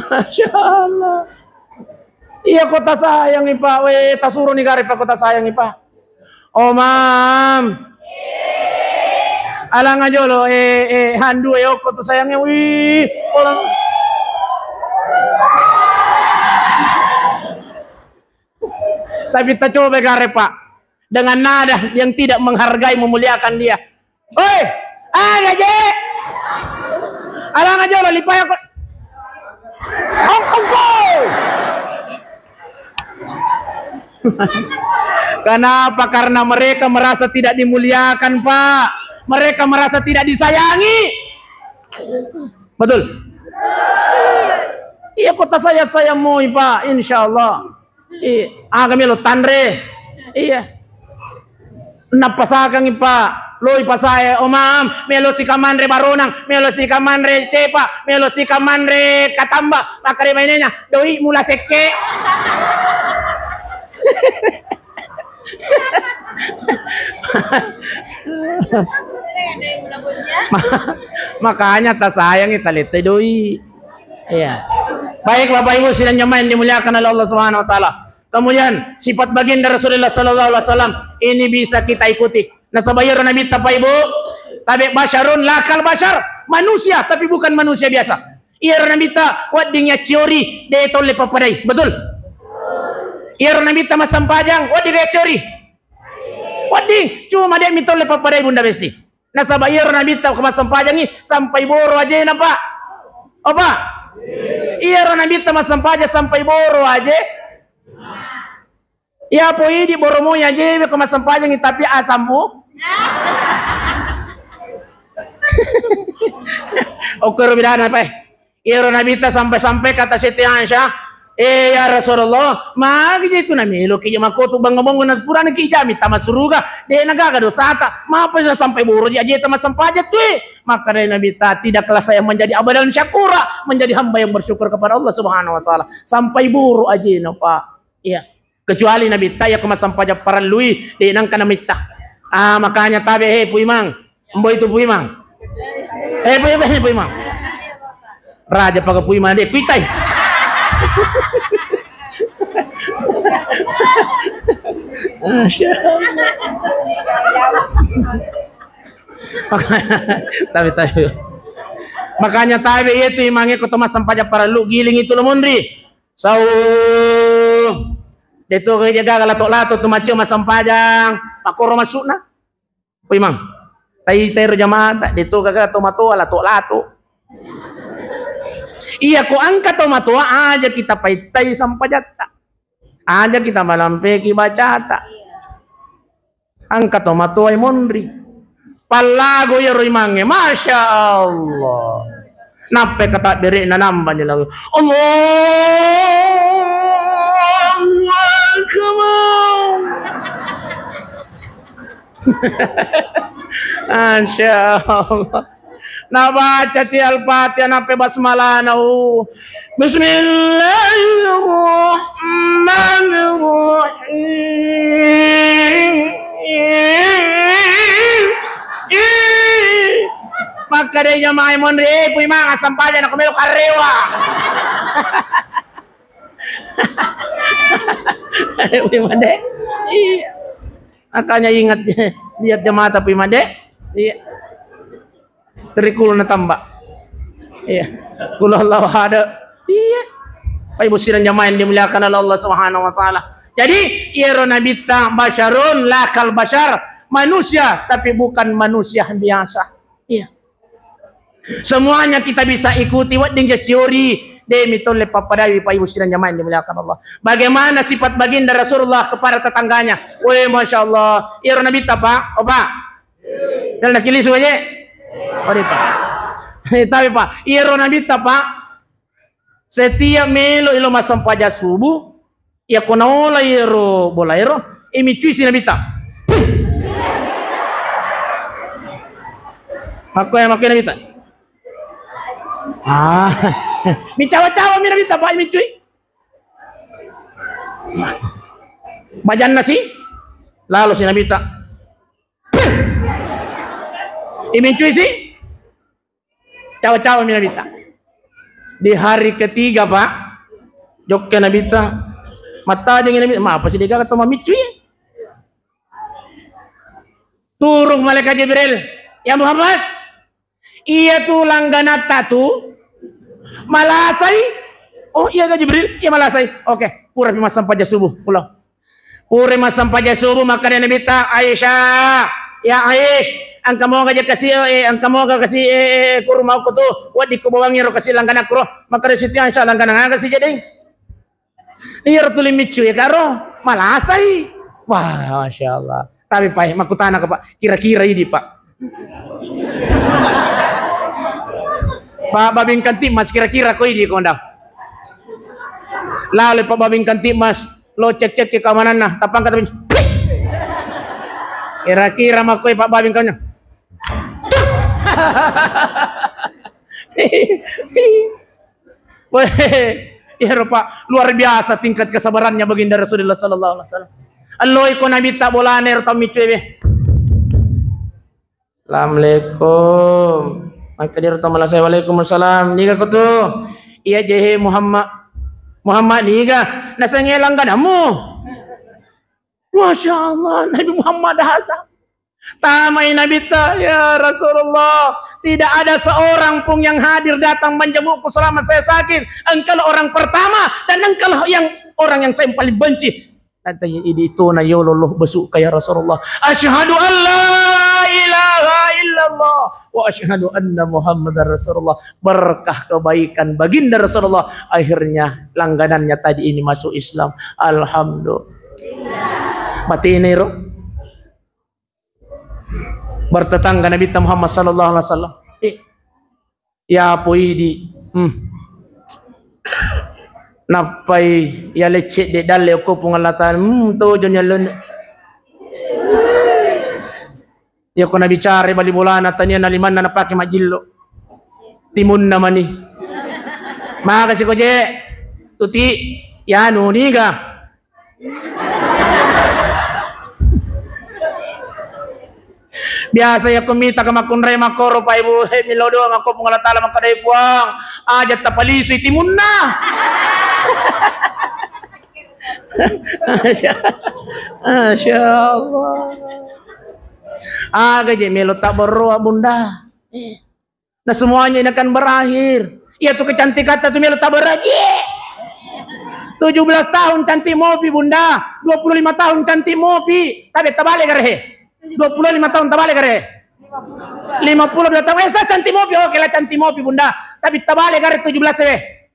Masya Allah. Iya kota sayangi, Pak. Weh, tasuro ni gare, Pak, kota sayangi, Pak. Oh, Mam. Alanga jolo, eh, eh, handu, eh, okko tu sayangnya, wih, orang. Tapi tacoba gare, Pak, dengan nada yang tidak menghargai, memuliakan dia. Hoi, aga je? Alanga jolo, lipai aku. Ongkongko. Kenapa? Karena mereka merasa tidak dimuliakan, Pak. Mereka merasa tidak disayangi. Betul? Iya, kota saya, saya moi, Pak. Insya Allah. Iya, aga melo tanre. Iya. Nappasakangngi, Pak. Loi pasae, oh, Mam, melo sikamanre baronang, melo sikamanre cepa, melo sikamanre katamba, makkare mainena, doi mula sekke. Ma-, makanya tasayangi, talette doi. Iya. Baik, Bapak Ibu sidang jamaah yang dimuliakan oleh Allah Subhanahu wa Ta'ala. Kemudian sifat baginda Rasulullah sallallahu alaihi wasallam ini bisa kita ikuti. Nasaba iyaro Nabitta, Bapak Ibu, tabe basyarun lakal basyar, manusia tapi bukan manusia biasa. Iyaro Nabitta wedding yacciori, de' tolle pappadai. Betul? Iyaro Nabitta massempajang, wedding yacciori? Wedding. Cuma de' mi tolle pappadai, Bunda Besti. Nasaba iyaro Nabitta ko massempajangngi sampai boro ajena, Pak. Oh, Pak? Iyaro Nabitta massempajang sampai boro aje. Iya po idi boro moi ajewe ko massempajangngi, tapi asammu. Okkoro bidana, Pak. Iyaro Nabitta sampai-sampai kata Siti Aisyah, "Eh, ya Rasulullah, magi je tu nameloki je makkotu bango-bango na purana ki jami tama suruga, de' na gaga dosata, mapa sampai boro je ajeta massempajang tu, eh?" Maka dari Nabitta, "Tidaklah saya menjadi abdan syakura, menjadi hamba yang bersyukur kepada Allah Subhanahu wa Ta'ala." Sampai boro ajena, Pak. Iya. Kecuali Nabitta iya ko massempajang parellui, de' nengka namitta. Ah, makanya tabe, he, Puimang. Mboi tu Puimang. Eh, Puimang, Puimang. Raja paga Puimang, de' kuitai. Masya Allah. Tabe, tabe. Makanya tabe iya tu imangnge ko to massempajang parellu, giling itu lo monri. Sau. De' to gaga lato-lato tu maccio massempajang. Makkoro massu'na. Woi, Mang. Tai, tairo jamaah, de' to gaga to matoa lato-lato. Iya ko engka to matoa aja kita paittai sempajatta. Aja kita malampeki bacata. Engka to matoa monri. Pallago iyaro imangnge, Masya Allah. Nappai katabbere'na nambani lagu, Allahu Akbar. Masya Allah. Nabaca ci Al-Fatihah, nappai basmalana, uh. Bismillahirrahmanirrahim. Makkedai jamaah monri, eh, Puimang, assampajang, nako melo karrewa. Puimang de'. Iya. Makanya ingat, lihat jamaah, Puimang de'. Iya. Terikul na tambah. Iya. Qul huwallahu ahad. Iya. Pak Ibu sidang jamaah yang dimuliakan oleh Allah Subhanahu wa Ta'ala. Jadi, iyaro Nabitta basyarun lakal basyar, manusia, tapi bukan manusia biasa. Iya. Semuanya kita bisa ikuti, wedding ja ciori, de' mi tolle pappadai, Pak Ibu sidang jamaah yang dimuliakan Allah. Bagaimana sifat baginda Rasulullah kepada tetangganya? Weh, Masya Allah. Iyaro Nabitta, Pak. Oh, Pak. Dal nakilisu aja. Oh, de', Pak. Eh, tapi, Pak, iyaro Nabitta, Pak, setiap melo ilo massempajang subuh, iya ko naola iyaro bola ero, eh, miccui si Nabitta. Makko ya, makko Nabitta. Ah. Micawa-cawa mi Nabitta, Pak, miccui. Bajanna si, lalo si Nabitta. Imincui si, cawa-cawa mi Nabitta. Di hari ketiga, Pak, jokke Nabitta, mattajeng Nabitta, ma apa si de' gaga to mamiccui? Turung malaikat Jibril, "Ya Muhammad, iya tu langganatta tu malasai." "Oh, iya ga Jibril, iya malasai." "Oke, pura pi massempajang subuh, pulau." Pura massempajang subuh, makkeda Nabitta, "Aisyah, ya Aish, engka moga je kasi, eh, engka moga kasi, eh, eh, kurma ko tu, wedding ko bawangi ro kasi langganakku ro." Makkeda Siti Aisyah, "Langganang aga si jadi?" Iyaro tuli miccu e karo malasai. Wah, Masya Allah. Tapi, Pak, makkutana ko, Pak, kira-kira idi, Pak. Pak Babin Kamtibmas, kira-kira ko idi ko nda. Lale Pak Babin Kamtibmas, lo cek-cek ke keamananna, tapang kata, kira-kira makkoi Pak Babin Kamtibmas. Weh, iyaro, Pak, luar biasa tingkat kesabarannya baginda Rasulullah sallallahu alaihi wasallam. Alloi ko Nabitta bolana ero tau miccu e. Assalamualaikum. Makkeda ero tau malasai, "Waalaikumsalam. Niga ko tu?" "Iya jehe Muhammad." "Muhammad niga?" "Nasengnge langganammu." Masya Allah, Nabi Muhammad datang. Tamai Nabitta, "Ya Rasulullah, tidak ada seorang pun yang hadir datang menjengukku selama saya sakit. Engkaulah orang pertama dan engkaulah yang, orang yang saya paling benci." Natta idi tona yolo lo besukka, "Ya Rasulullah, asyhadu an la ilaha illallah wa asyhadu anna Muhammadar Rasulullah." Berkah kebaikan baginda Rasulullah, akhirnya langganannya tadi ini masuk Islam. Alhamdulillah. Batena ro. Bertetangga Nabitta Muhammad sallallahu alaihi wasallam. Eh, ya poidi. Hmm. Nappai ya lecce de dalle ko Puang Allah Taala. Hmm, tojo ni allonna. Ya ko nabicara bali bolana tania na limanna napake majillo. Timunna mani. Makasi ko je. Tuti ya anu niga. Biasa yakko mita ka makkunrai makkoro, Pak Ibu, he, milo doang makko Puang Allah Taala makkadai, "Puang, aja tapalisui timunna." Masya, Masya Allah. Aga je melo tabberroa, Bunda. Eh. Nah, semuanya ini akan berakhir. Iya tu kecantikan tu melo tabaraji. Tujuh belas tahun cantik mopi, Bunda. Dua puluh lima tahun cantik mopi. Tapi tabalik gare. Dua puluh lima tahun tabalik gare. Lima puluh dua tahun. Eh, saya cantik mopi. Oke lah, cantik mopi, Bunda. Tapi tabalik gare tujuh belas, eh.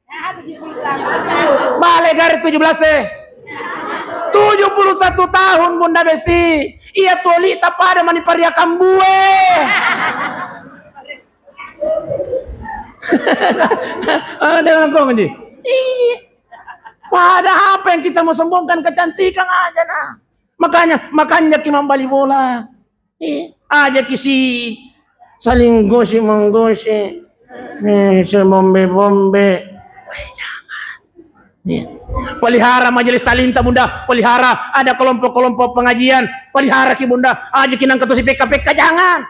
Balik gare tujuh belas, eh. Tujuh puluh satu tahun, Bunda Besti. Iya tu oli tapada mani paria kambue. Ada ngangkong ji. Iya. Pada apa yang kita mau sombongkan, kecantikan aja nah. Makanya, makanya ki mambali bola. Iya. Aja ki si saling gosip menggosi. Eh, si bombe-bombe. Weh, jangan. Iya. Pelihara majelis talinta, Bunda. Pelihara ada kelompok-kelompok pengajian. Pelihara ki, Bunda. Aja ki nangka tosi pekka-pekka, jangan.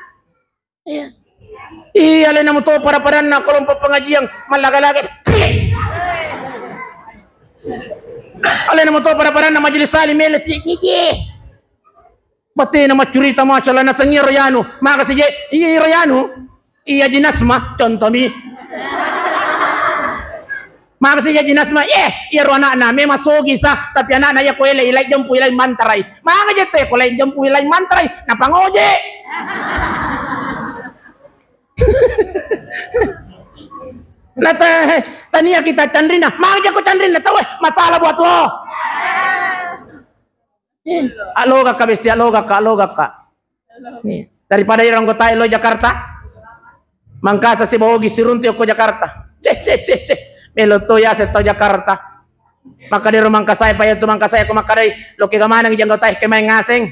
Iya. Iya, alena muto pada-padanna kelompok pengajian mallaga-laga. Alena muto pada-padanna majelis taklim mele si gigi. Batena maccurita, masyaallah, nasengi ro yanu. Maka sije, iya ro yanu. Iya jinasma, contoh mi. Makasi jaji Nasma, eh, iyaro anakna memang sogi sa, tapi anakna iya ko ele, ilai jempu, ilai mantarai. Maka jette ko lai jempu, ilai mantarai, napangoje. Nata, tania kita canrina, maka jako canrina, tahu, eh, masalah buat lo. Eh, alogakka besti, alogakka, alogakka. Eh, daripada iro anggota lo Jakarta, Mangkasa sibawa ogi siruntu ko Jakarta. Ceh, ceh, ceh, ceh. Melo to yase tau Jakarta. Maka dero Mangkasai pa yatu Mangkasai ko makadai, lo kega maneng janggo tae ke main ngaseng.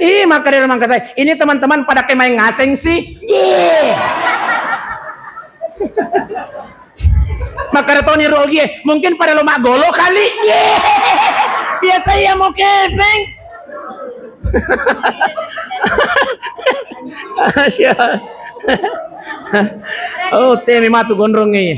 Ih, maka dero Mangkasai. Ini teman-teman pada ke main ngaseng sih. Ih. Makkeda toni rogi, eh, mungkin pada lo maggolo kali. Ye. Biasa iya mau kepeng. Masya. Oh, temi matu gondrong ini.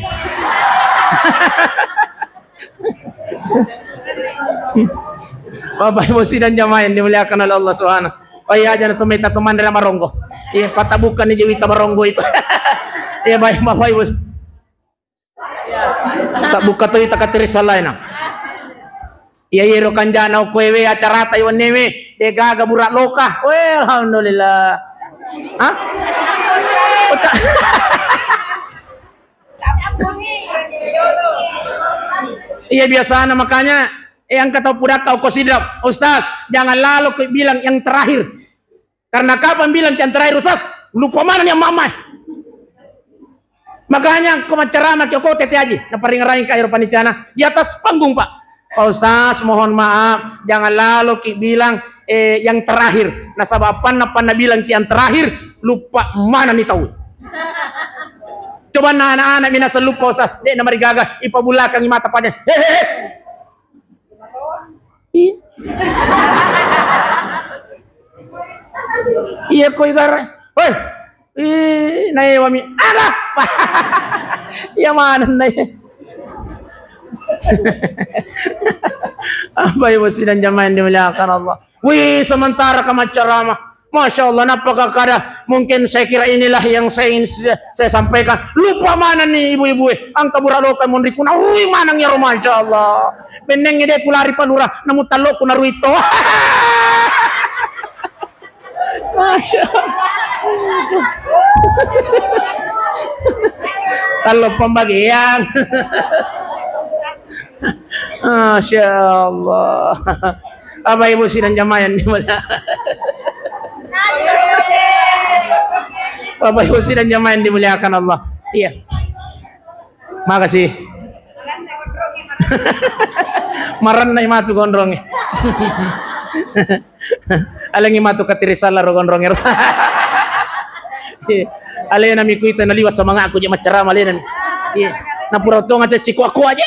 Bapak Ibu sidang jamaah yang dimuliakan oleh Allah Subhanahu. Oh iya, jangan tumita teman dalam maronggo. Iya, patah bukan ni jewita maronggo itu. Iya, baik Bapak Ibu. Tabukka toi takatiri salaina. Iya, iyaro kanjana okko ewe acarata iwennewe, de gaga burak loka. Weh, alhamdulillah. Hah? Otak. Iya, biasana makanya, eh, angka tau pudakka okko sidra, "Ustaz, jangan lalu kau bilang yang terakhir." Karena kapan bilang yang terakhir, Ustaz, lupa mana nih mama. Makanya ko maccarama ki ko tete aji, naparingerai ka ero panitiana di atas panggung, Pak. "Pak Ustaz, mohon maaf, jangan lalu ki bilang, eh, yang terakhir. Nasaba panna, panna bilang ki yang terakhir, lupa mana nih tahu." Coba na anak-anak minasa lupa, Ustaz, dek namarigaga, ipabulakangi mata pada. Hehehe. Iya. Iya, koi gare. Hoi. Ih, naewami. Aga? Iya mana nae? Apa ibu sidang jamaah yang dimuliakan Allah? Wih, sementara ka maccarama. Masya Allah, nappaka kada, mungkin saya kira inilah yang saya ingin saya, saya sampaikan. Lupa mana nih ibu-ibu, eh. Angka bura loka monriku, naui manang ya, Masya Allah. Benneng ide kulari palura, namu talloku naruito. Masya Allah. Tallo pembagian. Masya Allah. Bapak Ibu sidang jamaah yang dimuliakan. Bapak Ibu sidang jamaah yang dimuliakan Allah. Iya. Makasih. Maranna matu gondronge. Alengi matu katiri sala ro gondronge ro. Alena mi kuita naliwa semangatku je maccarama alena mi. Iya. Napura tonga cecci ko aku aja.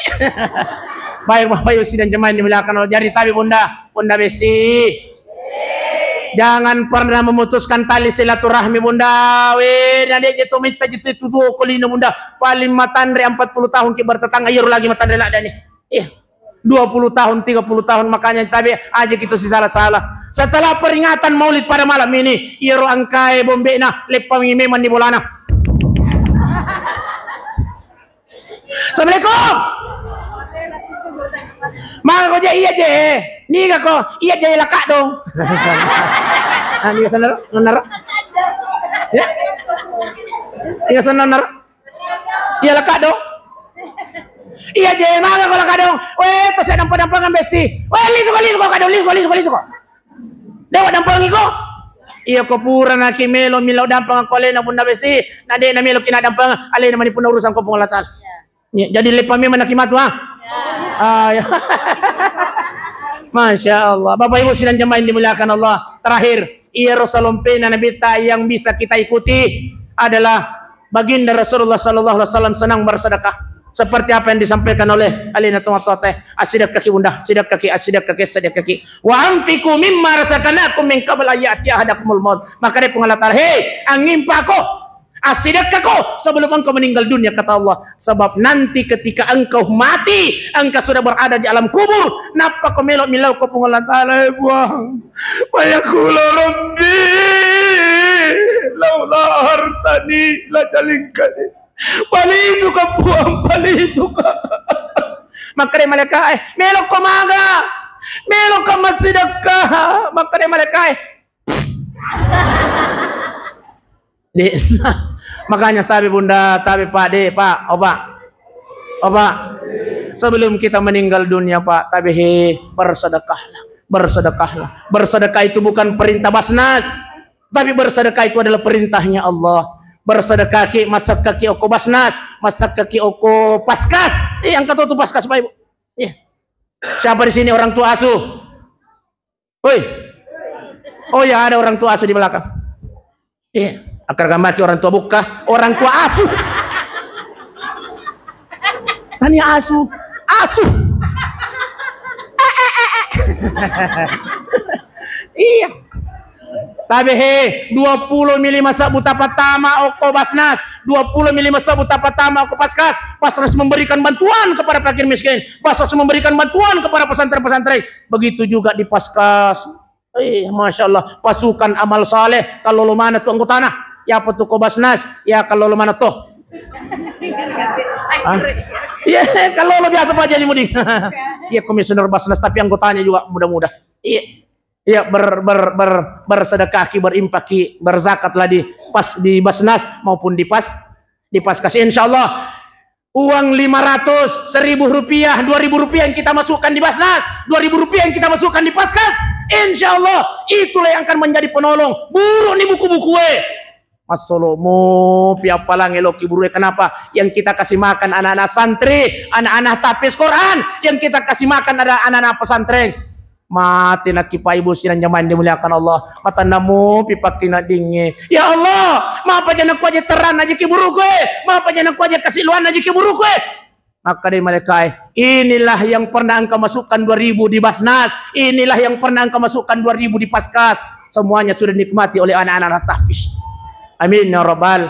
Baik Bapak Ibu sidang jamaah yang dimuliakan Allah. Jadi tabe Bunda, Bunda Besti. Jangan pernah memutuskan tali silaturahmi Bunda. We, na de je to metta je tu tuo ko lino Bunda. Paling matanre empat puluh tahun ki bertetangga, iyaro lagi matanre ladda ni. Iya. Dua puluh tahun, tiga puluh tahun, makanya tabe aja kita sisala-sala. Setelah peringatan Maulid pada malam ini, iyaro angkae bombena leppangi memang di bolana. Assalamualaikum. Maka ko je iya je. Niga ko iya je laka dong. Ah, niga sana nonara. Ya. Niga sana nonara. Iya laka dong. Iya je maka ko laka dong. Weh, to saya nampa-nampa ngan besti. Weh, lisu ko lisu ko kadong lisu ko lisu ko lisu ko. Dewa dampangi ko. Iya ko pura naki melo milo dampang ko alena Bunda Besti. Na de na melo kina dampang alena mani puna urusan ko Puang Allah Taala. Ya, jadi lepa memang naki matu ah. Ah, ya. Masya Allah. Bapak Ibu sidang jamaah yang dimuliakan Allah. Terakhir, iya ro salompena Nabitta yang bisa kita ikuti adalah Baginda Rasulullah sallallahu alaihi wasallam senang bersedekah. Seperti apa yang disampaikan oleh alena tomatoa teh. Assidekkaki Bunda, sidekkaki, assidekkaki, assidekkaki. Wa anfiqu mimma razaqnakum min qabl an ya'tiya ahadakumul maut. Maka dia Puang Allah Taala, "Hei, angimpako, assidekkako sebelum engkau meninggal dunia," kata Allah. Sebab nanti ketika engkau mati, engkau sudah berada di alam kubur, nappa ko melo milau ko Puang Allah Taala, eh, Puang. Wa yaqulu rabbi laula akhartani, la jalingkani. Palisuka Puang, palisuka. Makkeda malaika, eh, melokko maga? Melokka massidekka. Makkeda malaika, eh. De, makanya tabe Bunda, tabe Pak, de, Pak, oh, Pak. Oh, Pak. Sebelum kita meninggal dunia, Pak, tabe he, bersedekahlah. Bersedekahlah. Bersedekah itu bukan perintah Basnas. Tapi bersedekah itu adalah perintahnya Allah. Bersedekah ki, masakkaki oko Basnas, masakkaki oko Paskas. Eh, angkat tu Paskas, Bapak Ibu. Iya. Siapa di sini orang tua asuh? Woi. Oh ya, ada orang tua asuh di belakang. Iya. Akar gamaki orang tua buka, orang tua asuh. Tania asu, asu. Iya. Tabe he, dua puluh mili masa buta pertama oko Basnas, dua puluh mili masa buta pertama oko Paskas. Basnas memberikan bantuan kepada fakir miskin, Basnas memberikan bantuan kepada pesantren-pesantren. Begitu juga di Paskas. Eh, Masya Allah, pasukan amal saleh, kalau lo mana tu anggotana? Ya apa tu ko Basnas? Ya kalau lo mana tu? Ah? Iya, kalau lo biasa Pak Haji Muding. Iya, komisioner Basnas, tapi anggotanya juga muda-muda. Iya. Iya, ber, ber, ber, bersedekah ki, berinfak ki, berzakat lah di pas di Basnas maupun di pas di Paskas. Insya Allah uang lima ratus, seribu rupiah, dua ribu rupiah yang kita masukkan di Basnas, dua ribu rupiah yang kita masukkan di Paskas, insya Allah itulah yang akan menjadi penolong. Buruk nih buku-buku eh. Massolomo, piappalang eloki buruk eh. Kenapa? Yang kita kasih makan anak-anak santri, anak-anak tahfiz Quran, yang kita kasih makan ada anak-anak pesantren. Mate nakkipai ibu sidang jamaah yang dimuliakan Allah. Matannamu pi pakkinadingnge. Ya Allah, mapa jana kuaje terang aja ki buruk gue. Mapa jana kuaje kasiluan aja ki buruk gue. Maka dari mereka, eh, inilah yang pernah engkau masukkan dua ribu di Basnas. Inilah yang pernah engkau masukkan dua ribu di Paskas. Semuanya sudah dinikmati oleh anak-anak tahfiz. Amin ya rabbal.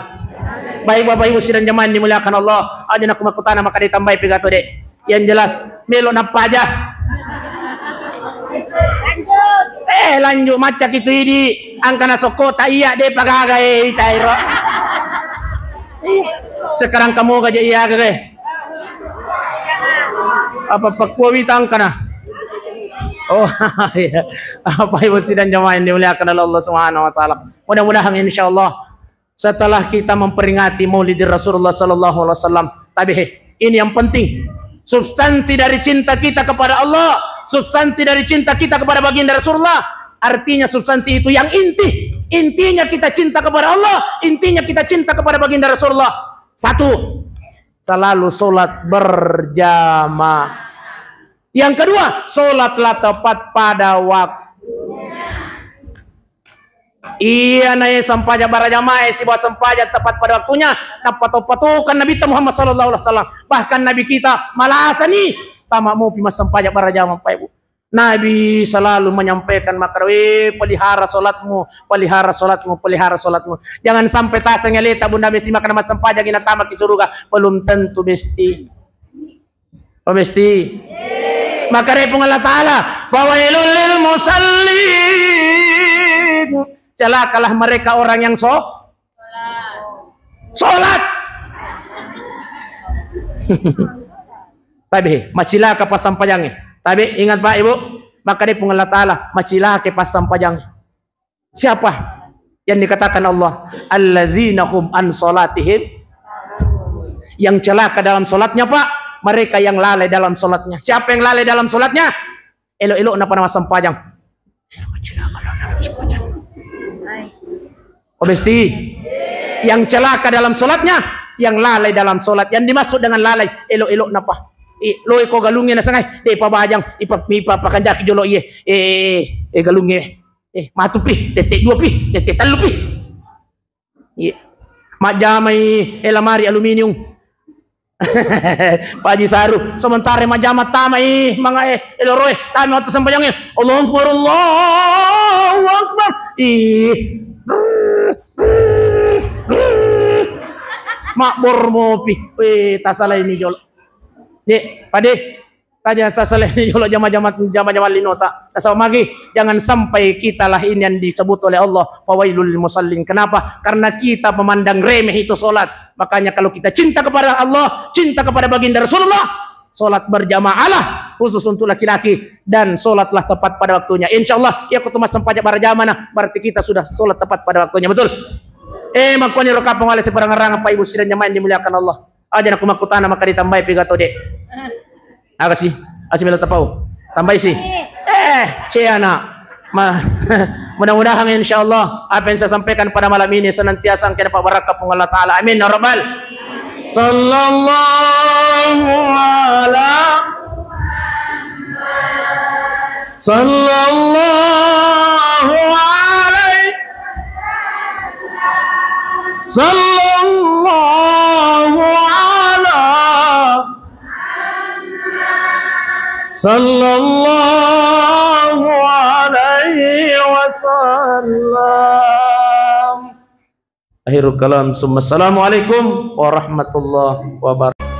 Baik Bapak Ibu sidang jamaah yang dimuliakan Allah. Aja nak makutana maka ditambahi pigato dek. Yang jelas, melo nappa aja. Eh, lanjut macca kitu idi. Angkana sokko ta iya de pagaga e ita iro. Sekarang kamu gaja iya gaga e. Apa pakkuawi tangkana? Oh, iya. Apa ibu sidang jamaah yang dimuliakan oleh Allah Subhanahu wa taala. Mudah-mudahan insyaallah setelah kita memperingati Maulidir Rasulullah sallallahu alaihi wasallam, tapi he, ini yang penting. Substansi dari cinta kita kepada Allah, substansi dari cinta kita kepada baginda Rasulullah, artinya substansi itu yang inti. Intinya kita cinta kepada Allah, intinya kita cinta kepada baginda Rasulullah. Satu, selalu sholat berjamaah. Yang kedua, sholatlah tepat pada waktu. Iya, na iya sempajang barajamaah, sibawa sempajang tepat pada waktunya, napatau-pataukan Nabi Muhammad sallallahu alaihi wasallam. Bahkan Nabi kita malasani, tama mopi massempajang barajamaah, Pak Ibu. Nabi selalu menyampaikan makkeda, "Eh, pelihara sholatmu, pelihara sholatmu, pelihara sholatmu." Jangan sampai taseng aleta Bunda Besti makkeda massempajang ina tama ki suruga, belum tentu Besti. Oh, Besti. Makkeda Puang Allah Ta'ala, "Fawailul lil musallin." Celakalah mereka orang yang so-, sholat. Tapi, macilaka passampajangnge. Tapi, ingat Pak Ibu, makkeda Puang Allah Ta'ala, macilaka passampajangnge. Siapa yang dikatakan Allah? "Alladzina hum an sholatihim." Yang celaka dalam sholatnya, Pak, mereka yang lalai dalam sholatnya. Siapa yang lalai dalam sholatnya? Elo-elo napa nama sempajang. Oh, Besti. Yang celaka dalam sholatnya, yang lalai dalam sholat. Yang dimaksud dengan lalai, elo-elo napa? Eh, loi ko galungnge nasengai, de pabajang, ipa, ipa pakanjaki jolo iye. Eh, eh, eh, galungnge. Eh, matu pi, tette dua pi, tette tellu pi. Iya. Majjamai, eh, lamari aluminium. Pak Haji Saru, sementara majjama tamai, manga, eh, eloroe, tamai waktu sempajangnge. Allahu Akbar, Allahu Akbar. Ih. Mabbor mopi. Weh, tasalai ni jolo. Dek, pade. Taja sasale jolo jama-jama, jama-jama linota. Nasaba magi, jangan sampai kitalah ini yang disebut oleh Allah, "Fawailul lil musallin." Kenapa? Karena kita memandang remeh itu sholat. Makanya kalau kita cinta kepada Allah, cinta kepada baginda Rasulullah, sholat berjamaahlah, khusus untuk laki-laki, dan sholatlah tepat pada waktunya. Insya Allah, iya kutu massempajang barajamana, berarti kita sudah sholat tepat pada waktunya. Betul? Eh, makkuani ro kapang wale separangarang, Pak Ibu sidang jamaah yang dimuliakan Allah. Aja naku makkutana maka ditambai piga to, Dek. Aga si? Asi melo tapau. Tambai si. Eh, ceana. Ma, mudah-mudahan insyaallah apa yang saya sampaikan pada malam ini senantiasa engka dapat barakah Puang Allah Ta'ala. Amin ya rabbal. Sallallahu ala Sallallahu alaihi Sallallahu ala Sallallahu alaihi wasallam. Akhirul kalam, summa assalamualaikum warahmatullahi wabarakatuh.